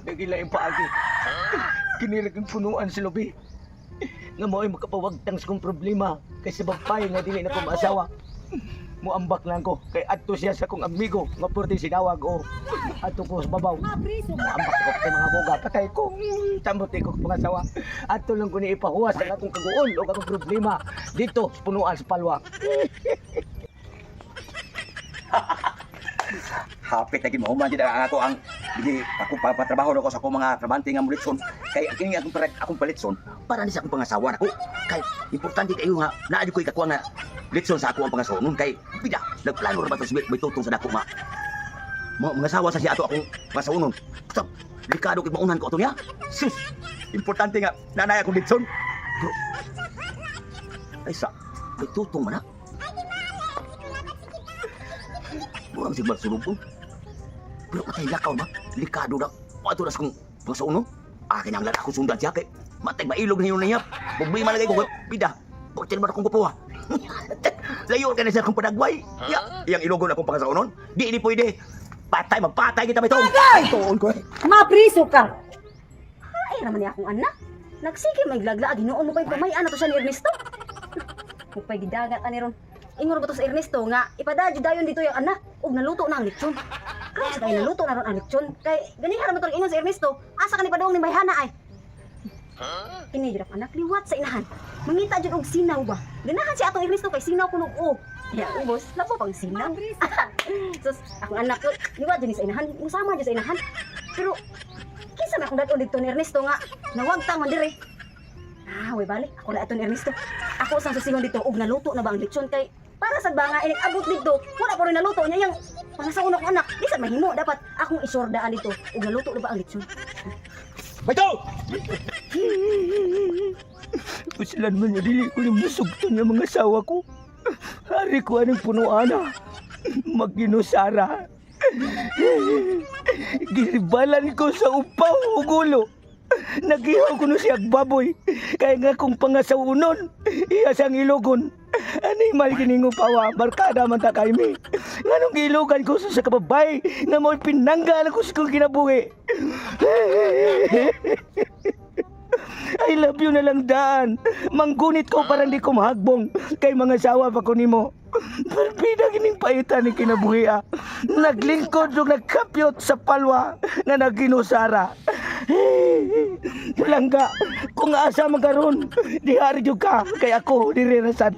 Nagila yung paagi. Kinirag ang punuan sa lubi. Nga mo ay makapawagtang sa kong problema kay sa babae nga dili na ko maasawa. Muambak lang ko kay adto siya sa kong amigo nga purti sinawag o adto ko sa babaw. Muambak ko kay mga boga patay ko. Tambot ko pangasawa. Adto lang ko ni ipahuwas ang akong kaguol o akong problema dito sa punuan sa palwa. Hapit na gid mahuman gid ang ako ang dili ako papatrabaho na ko sa akong mga trabante nga molitson kay ang kini akong para akong palitson para ni sa akong pangasawa nako kay importante kayo nga naa jud koy kakuha nga litson sa ako ang pangasawa kay bida nagplano ra ba to si may tutong sa dako nga mga mga sawa sa siya ato akong pangasawa. Stop, delikado kay maunan ko ato niya. Sus, importante nga nanay akong litson. Pero, ay sa may tutong man ha. Murang sigmar sulog ko. Pero patay lakaw ba? Likado na. Pato na sa kong pangsa uno. Akin ang ako sundan siya kay matay mailog na yun niya. Problema lagi ko. Bida. Bakit naman akong kupuha? Layo ka na siya akong padagway. Ya, iyang ilogon akong pangsa unon. Di ini pwede. Patay, magpatay kita ba ito? Ay, tuon ko eh. Mapriso ka! Ay, raman niya akong anak. Nagsige, may glaglaag. Hinuon mo pa'y pamayan na to siya ni Ernesto. Kung pa'y gidagat ani ron. Ingor ba to sa Ernesto nga, ipadadyo dayon dito yung anak. Ug naluto na ang lechon. Karon sa kay naluto na ron ang lechon. Kay ganihan naman to ingon sa Ernesto, asa ka ni padong ni Mayhana ay. Kini jud ang anak liwat sa inahan. Mangita jud og sinaw ba. Ganahan si atong Ernesto kay sinaw kuno og. Ya, ubos, lapo pang sinaw. Sus, akong anak ko, liwat jud ni sa inahan, musama jud sa inahan. Pero kinsa man akong dad-on didto ni Ernesto nga nawagtang man dire. Ah, way bali, ako na ato ni Ernesto. Ako sang susihon dito og naluto na ba ang lechon kay para sad ba nga inig abot dito, wala pa rin naluto niya yang pangasaon akong anak. Di sad mahimo dapat akong isordaan dito og naluto na ba ang lechon. Baito! Pusilan man niya, dili ko ni musugton nga mga asawa ko. Hari ko anong punuan na. Maginusara. Giribalan ko sa upaw o gulo. Nagihaw ko no siya baboy. Kaya nga kung pangasawunon, iya siyang ilogon. Animal kining upawa, barkada man ta kay mi. Nganong gilogan ko sa kababay nga mo'y pinangga ko sa kong kinabuhi. I love you na lang daan. Manggunit ko parang di ko mahagbong kay mga sawa pa ko nimo. Perbida gining paitan ni kinabuhi ah. Naglingkod ug nagkapyot sa palwa na naginusara. Langga, kung asa man karon, di hari jud ka kay ako diri rasan.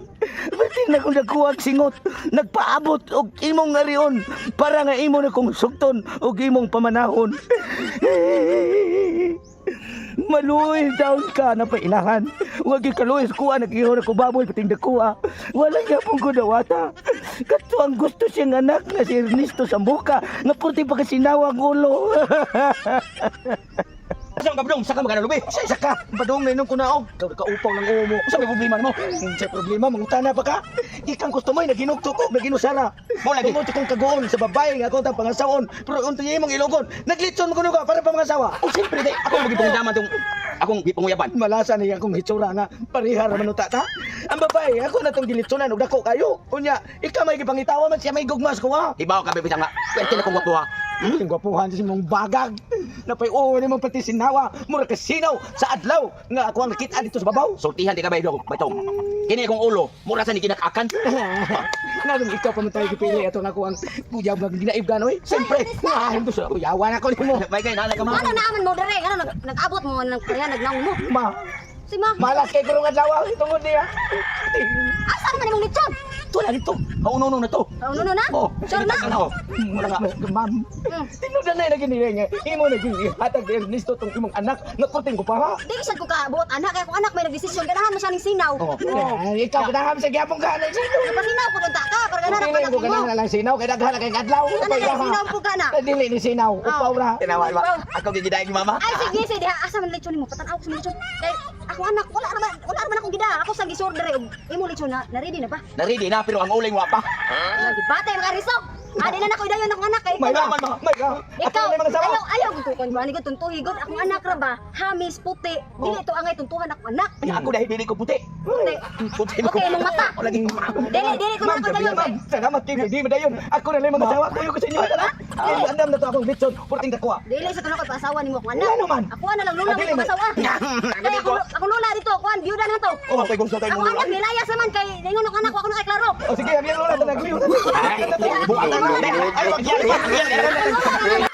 Batin na kong nagkuwag singot, nagpaabot og imong arion para nga imo na kong sugton og imong pamanahon. Maluoy down ka na painahan. Huwag ikaluoy sa kuha, nag-iho na ko baboy, pating dakuha. Walang yapong ko dawata. Kato ang gusto siyang anak na si Ernesto Sambuca, nga purti pa kasinawang ulo. Sa ka badong, saka magana lubi. Sa isa ka, badong na inom ko na og. Ikaw kaupaw ng ulo mo. Usa may problema nimo? Sa problema, mangutana pa ka. Ikang gusto mo, naginugto ko, naginusara. Mo lagi. Tungod sa kong kagoon sa babae nga akong pangasaon, pero unta niya imong ilogon. Naglitson mo kuno ka para pa mga asawa. Oh, siyempre, day, ako magipangdaman tong akong gipanguyaban. Malasa niya akong hitsura nga pareha ra man uta ta. Ang babae ako na tong gilitsunan og dako kayo. Unya, ikaw may gipangitawa man siya may gugmas ko ha. Ibaw ka bebitang nga. Pwerte na kong gwapo ha. Ang gwapuhan sa imong bagag. Napay oo ni mong pati sinawa, mura ka sinaw sa adlaw nga ako ang nakita dito sa babaw. Sultihan di ka ba baitong. Kini akong ulo, mura sa ni kinakakan. Nganong ikaw pa man tayo gipili ato nga ako ang buyab nga ginaib ganoy. Siyempre. Ah, hindi sa kuyawan ako nimo. May kay nanay ka ma. Ano naaman mo dire? Ano nag-abot mo nang kaya nagnaong mo? Ma, Si ma, malas kay kurong adlaw tungod niya. asa naman imong lechon? Ito na dito. Hauno na to. Ano no na? Oh, Sure na? Oh, wala nga. Ma'am, tinudan na lagi nila nga. Imo na gyud ihatag ni Ernesto tong imong anak nga kurting ko pa ha. Di sad ko ka buot anak kay akong anak may nagdesisyon ganahan man siya ning sinaw. Oh, ikaw ganahan sa gyapon ka na sino. Napasinaw po unta ka para ganahan Dili ang anak ko mo. ganahan lang sinaw kay daghan na kay adlaw. Ano kay sinaw po ka na? Dili ni sinaw, upaw ra. Tinawa ba? Ako gigidaig ni mama. Ay sige sige diha asa man lechon nimo? Patan-aw ko sa lechon. Kay akong anak wala ra man akong gida. Ako sang gisorder og imo lechon na na ready na ba? Na-ready na pero ang uling wa pa. Lagi batay mga riso. Ah, di na nako idayon akong anak kay May ikaw. raman ma, may ra. Ako Ikaw, na mga asawa. ayaw, ayaw, kung kuan gud tuntuhi gud akong anak ra ba? Hamis puti. Dili to angay tuntuhan akong anak. Ay, ako dahil dili ko puti. Puti. Puti ko. Okay, imong mata. O, lagi ko. Dili, dili ko Ma'am, na ako dayon. ma'am, salamat kayo. Di madayon. Ako na lang mga asawa. Kuyo ko sa inyo. Tara. Ay, andam na to akong litson. Purting dakuha. Dili sa tulo ko paasawa nimo akong anak. Wala naman. Ako na lang lola Ah, dili mo man. asawa. Kay ako lola dito, kuan byuda na to. Oh, kay gusto tayo Ako mo. anak nilayas naman kay ningon akong anak ko ako na kay klaro. O sige, ang lola. Tanag. Ay, buatan. Ay, wag yan. Wag yan.